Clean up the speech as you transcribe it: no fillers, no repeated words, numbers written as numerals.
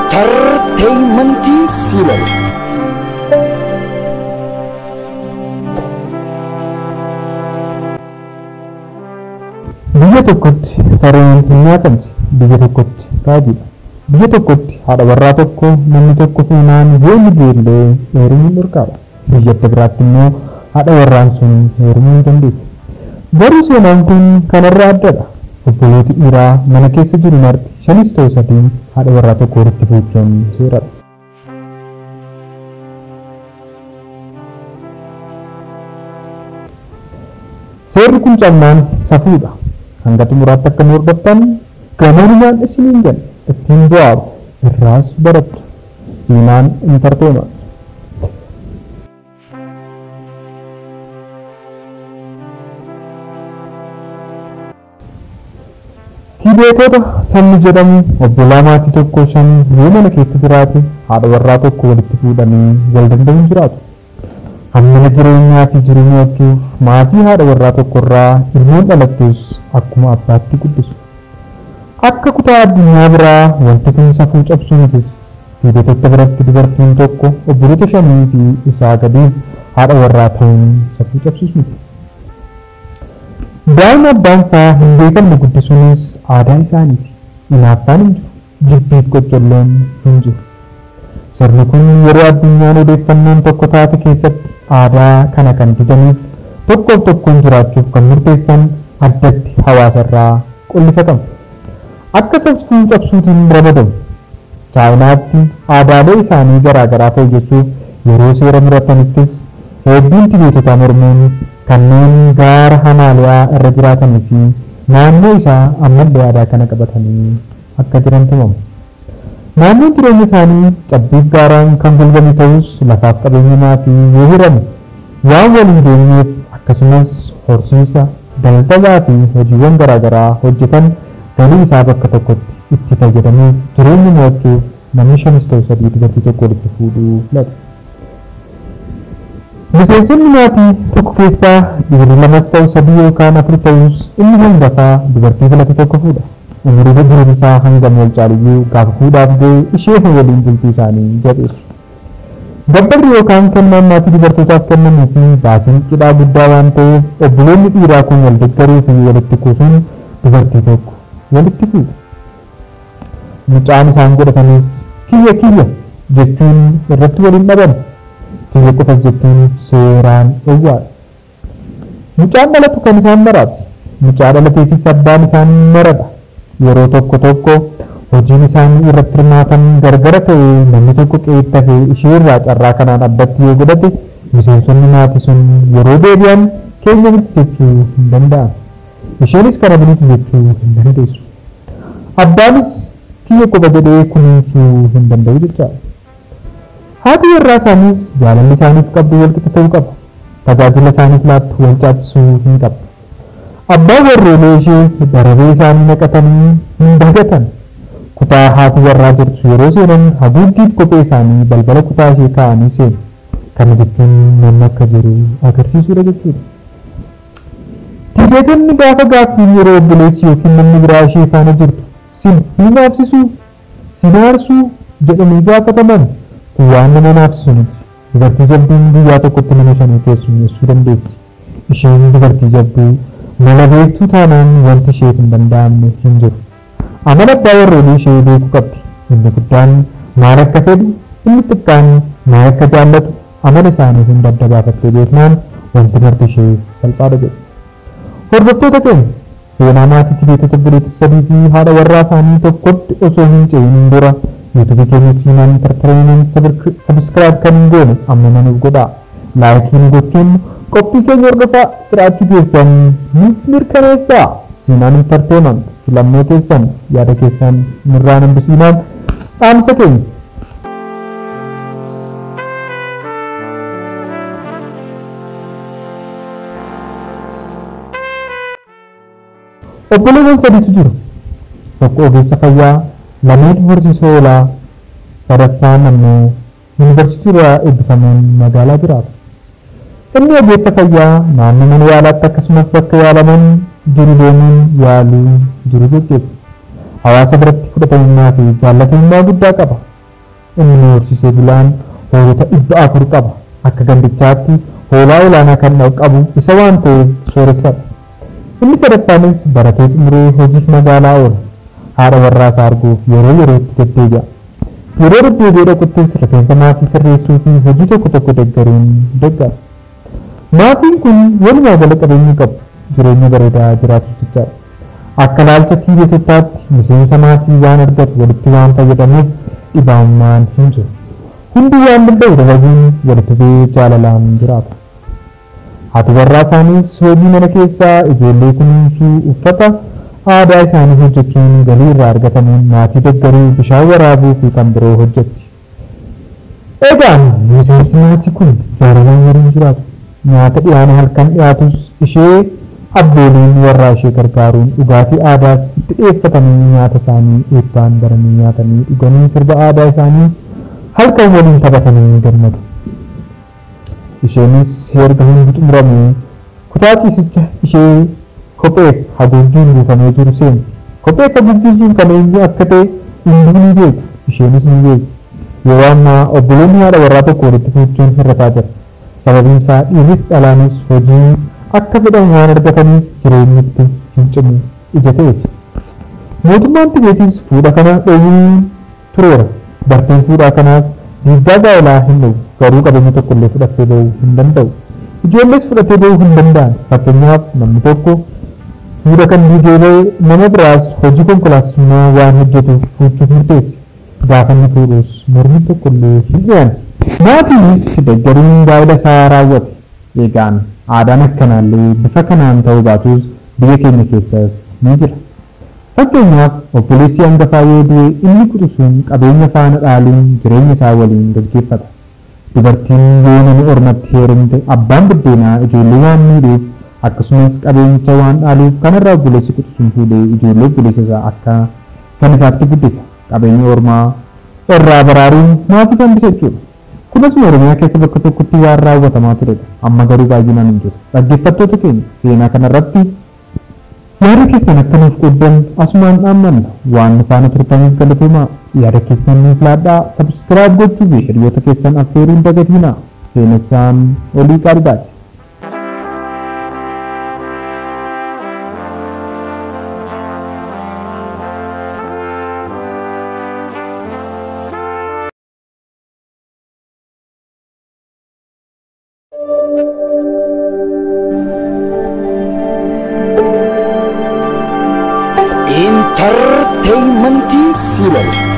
Entertainment Sinan. Biyya tokkotti sareen hin nyaatamti, biyya tokkotti raajiidha. Biyya tokkotti haadha warraa tokko namni tokko fuunaan yoo inni du'ellee heerumuun dhorkaadha. Biyya adda biraatti immoo haadha warraan sun heerumuu ni dandeessi. Garuu seenaan kun kanarraa addadha. Obbolooti dhiiraa mana keessa jiru marti shanis ta'u sadiin haadha warraa tokko walitti fuuchuun seeradha. Seerri kun cabnaan safuudha. Hanga xumuraatti akka nu hordoftan gamanumaan isiniin jenna. Ittiin bu'aaru irraas barattu. Seenaan Entertainment. Tibeetota sabni jedhamu obbolaa maatii tokko shan yoo mana keessa jiraate haadha warraa tokko walitti fuudhanii wal danda'uun jiraatu. Hammina jireenyaa fi jiruu mo'achuuf maatii haadha warraa tokkorraa ilmoon dhalattus akkuma abbaatti guddisu. Akka kutaa addunyaa biraa wanti kun safuu cabsuu mitis. Tibeetota biratti dubartiin tokko obboloota shanii fi isaa gadiif haadha warraa ta'uun safuu cabsuus miti. Daa'ima abbaan isaa hin beekamne guddisuunis aadaa isaaniiti. Hinaaffaan hin jiru. Jibbiif qoccolloon hin jiru. Sirni kun yeroo addunyaan odeeffannoon tokko taate keessatti aadaa kana kan didaniif tokkoof tokkoon jiraachuuf kan murteessan addatti hawaasarraa qollifatamu. Akka safuu cabsuutiin ramadamu. Chaayinaatti aadaalee isaanii garaagaraa fooyyessuuf yeroo seera muratanittis hedduun Tibeetotaa mormuun kanneen gaara Hamaaliyaa irra jiraatanii fi naannoo isaa ammallee aadaa kana qabatanii akka jiran tumamu. Naannoon jireenya isaanii cabbiif gaaraan kan golgame ta'us lafaaf qabeenya maatii yoo hirame waan waliin deemneef akkasumas horsiisa, daldalaa fi hojiiwwan garaagaraa hojjetan galii isaa bakka tokkotti itti fayyadamuuf jireenya mo'achuuf namni shanis ta'u sadii dubartii tokko walitti fuudhuu filatu. Miseensonni maatii tokko keessaa dhiirri lamas ta'u sadii yookaan afur ta'us inni hangafaa dubartii filate tokko fuudha. Umurii jireenya isaa hangam wal caaluyyuu gaafa fuudhaaf ga'e ishee waliin bultii isaanii jabeessu. Gabbarri yookaan kennaan maatii dubartootaaf kennamuu fi baasiin cidhaa guddaa waan ta'eef obboloonni dhiiraa kun wal deeggaruu fi walitti kuusuun dubartii tokko walitti fuudhu. Mucaan isaan godhatanis kiyya kiyya jechuun irratti waliin dhaban. Kiyya qofas jechuun seeraan dhowwaadha. Mucaan dhalatu kan isaan maraati. Mucaa dhalateefis abbaan isaan maradha. Yeroo tokko tokko hojiin isaanii irratti hirmaatan gargara ta'ee namni tokko qe'eetti hafee ishee irraa carraa kanaan addatti yoo godhate miseensonni maatii sun yeroo deebi'an keenya miti jechuu hin danda'an. Isheenis kana miti jechuu hin dandeessu. Abbaanis kiyya qofa jedhee kunuunsuu hin danda'u jechaadha. Haati warraa isaaniis jaalalli isaaniif qabdu wal qixa ta'uu qaba. Tajaajila isaaniif laattu wal caabsuu hin qabdu. Abbaan warroolee ishees darabee isaanii naqatanii hin dagatan. Kutaa haati warraa jirtu yeroo seenan haguuggiif kophee isaanii balbala kutaa ishee kaa'anii seenu. Kana jechuun namni akka jiru agarsiisuudha jechuudha. Tibeetonni gaafa gaaffiin yeroo obboleessi yookiin namni biraa ishee faana jirtu sin hin naafsisuu, sin aarsuu jedhanii gaafataman kun waan nama naafsisu miti. Dubartii jabduun guyyaa tokkotti nama shanii keessummeessuu dandeessi. Isheen dubartii jabduu mala beektuu taanaan wanti isheef hin danda'amne hin jiru. Amala abbaa warroolii ishee beekuu qabdi. Inni guddaan maal akka fedhu, inni xiqqaan maal akka jaallatu amala isaanii hunda adda baafattee beeknaan wanti marti isheef salphaadha jedhu. Hordoftoota keenya seenaa maatii Tibeetota obboleettota sadii fi haadha warraa isaanii tokkotti osoo hin ce'in dura yuutuubii keenya Siinaan Entertainment subscribe kan hin goone amma nuuf godhaa. Laayikiin gochuun qophii keenya hordofaa jiraachuu keessan nuuf mirkaneessaa. Siinaan Entertainment filannoo keessan yaada keessan nurraa hambisiinaan dhaamsa keenya. Obboleewwan sadiitu jiru. Tokko ogeessa fayyaa, lameen horsiisa hoolaa, sadaffaan ammoo yuunivarsiitii irraa eebbifamuun magaalaa jiraatu. Inni ogeessa fayyaa naannoo mana yaalaatti akkasumas bakka yaalaman jiru deemuun yaaluu jiru geggeessa. Hawaasa biratti fudhatamummaa fi jaallatamummaa guddaa qaba. Inni horsiisee bulaan hoolota 400 qaba. Akka gandichaatti hoolaa olaanaa kan qabu isa waan ta'eef sooressadha. Inni sadaffaanis baratee xumuree hojiif magaalaa oola. Haadha warraa isaa arguuf yeroo yerootti deddeebi'a. Yeroo deddeebi'ee dhaquttis rifeensa maatii sirreessuu fi hojii tokko tokko deeggaruun deeggara. Maatiin kun walumaa gala qabeenya qabu. Jireenya bareedaa jiraatu jechaadha. Akka ilaalcha Tiibeetotaatti miseensa maatii waan argatu walitti waan fayyadamuuf dhibaa'ummaan hin jiru. Hundi waan danda'u dalaguun walitti dhufee jaalalaan jiraatu. Haati warraa isaaniis hojii mana keessaa ijoollee kunuunsuu, uffata aadaa isaanii hojjechuun galii irraa argatamuun maatii deeggaruu, bishaan waraabuu fi kan biroo hojjetti. Egaa miseensi maatii kun jaalalaan waliin jiraatu. Nyaata dhiyaana halkan dhiyaatus ishee abbooliin warraa ishee gargaaruun dhugaatii aadaas itti dhiyeeffatanii nyaata isaanii eebbaan baranii nyaatanii dhuganii sirba aadaa isaanii halkan waliin taphatanii gammadu. Isheenis erga hundi xumuramee kutaa ciisicha ishee kopheef haguuggiin buufamee jiru seenti. Kopheef haguuggiin sun kan eenyu akka ta'e hunduu ni beeku. Isheenis ni beekti. Yeroo ammaa obboloonni haadha warraa tokko walitti fuuchuun hir'ataa jira. Sababiin isaa dhiirris dhalaanis hojii akka fedhan waan argataniif jireenyitti hin cimu ija ta'eef. Mootummaan Tibeetis fuudha kana dhoowwuu tureera. Barteen fuudhaa kanaaf diiggaa gaa'elaa hin dhowwu. Garuu qabeenya tokkollee fudhatee bahuu hin danda'u. Ijoollees fudhatee bahuu hin danda'an. Fakkeenyaaf namni tokko fuudha kan diigee bahe nama biraas hojii konkolaachisummaa waan hojjetuuf fuuchuuf murteesse. Gaafa inni fuudhus mormi tokkollee hin dhiyaanne. Maatiinis deeggaruun gaa'ela isaa raawwate. Egaan aadaan akkanaallee bifa kanaan ta'uu baatus biyya keenya keessas ni jira. Fakkeenyaaf obboleessi hangafaa yoo du'e inni quxisuun qabeenya faana dhaaluun jireenya isaa waliin gaggeeffata. Dubartiin yoo nama ormatti heerumte abbaan buddeenaa ijoollee waan miidhuuf akkasumas qabeenyicha waan dhaaluuf kanarraa obboleessi quxisuun fuudhee ijoollee obboleessa isaa akka kan isaatti guddisa. Qabeenya ormaa irraa baraaruun maatii kan jechuudha. Kunis Oromiyaa keessa bakka tokkotti waan raawwatamaa turedha. Amma garuu baay'inaan hin jiru. Dhaggeeffattoota keenya seenaa kanarratti yaada keessan akka nuuf qooddan asumaan dhaammanna. Waan nu faana turtaniif galatoomaa. Yaada keessan nuuf laadhaa, subscribe gochuu fi hiriyoota keessan affeeruun dagatinaa. Seenessaan olii qaaliidhaati. Entertainment Silent.